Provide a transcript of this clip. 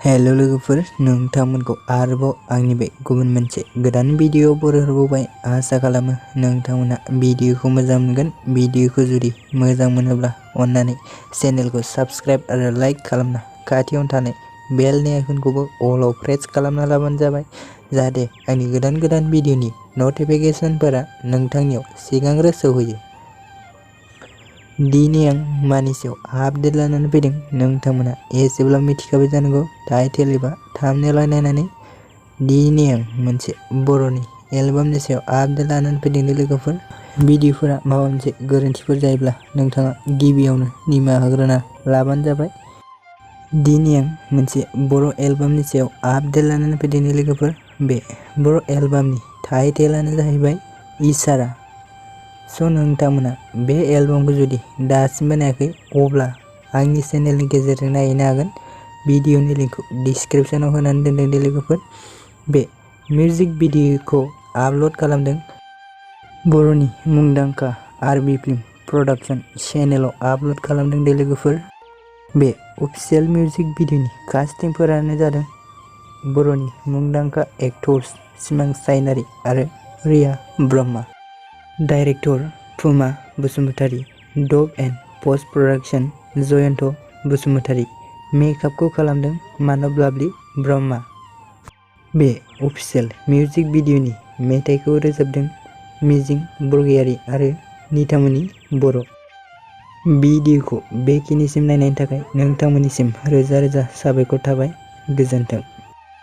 Hello लोगोफोर, नोंथांमोनखौ आरोबाव आंनि बे गुबुन मोनसे गोदान भिडिअ बरायहरबाय। आसा खालामो नोंथांमोना भिडिअखौ मोजां मोनगोन। भिडिअखौ जुदि मोजां मोनोब्ला अन्नानै चेनेलखौ साबस्क्राइब आरो लाइक खालामना खाथियावनो थानाय बेलनि आइकनखौबो अलाव प्रेस खालामना लाबानो जाबाय, जाहाथे आंनि गोदान भिडिअनि नटिफिकेशनफोरा नोंथांनियाव सिगांग्रो सौहैयो। दिनै आं मानि सायाव आपडेट लानानै फैदों नोंथांमोना एसेब्ला मिथिखाबाय जानांगौ टाइटेल एबा थाम्बनेल नायनानै। दिनै आं मोनसे बर'नि एलबामनि सायाव आपडेट लानानै फैदों लोगोफोर। भिडिअफोरा माबा मोनसे गोरोन्थिफोर जायोब्ला नोंथाङा गिबियावनो निमाहा होग्रोना लाबानो जाबाय। दिनै आं मोनसे बर' एलबामनि सायाव आपडेट लानानै फैदों लोगोफोर। बे बर' एलबामनि टाइटेलानो जाहैबाय इशारा। स' नोंथांमोना बे एलबामखौ जुदि दासिमबो नायाखै अब्ला आंनि चेनेलनि गेजेरजों नायनो हागोन। भिडिअनि लिंकखौ डिसक्रिपशनाव होनानै दोनदों लोगोफोर। बे मिउजिक भिडिअखौ आपल'ड खालामदों बर'नि मुंदांखा आरबि फिल्म प्रडाक्शन चेनेलाव आपल'ड खालामदों लोगोफोर। बे अफिशियेल मिउजिक भिडिअनि कास्टिंफोरानो जादों बर'नि मुंदांखा एक्टर्स सिमां चाइनारी आरो Riya Brahma. Director Puma Basumatary, dub and post production Jayanta Basumatary, मेकआपखौ खालामदों मानब लाभलि ब्रह्मा। बे अफिशियेल मिउजिक भिडिअनि मेथाइखौ रोजाबदों मिजिं बरगयारी आरो निथामनि बर'। भिडिअखौ बेखिनिसिम नायनायनि थाखाय नोंथांमोननिसिम रोजा रोजा साबायखर थाबाय। गोजोन्थों।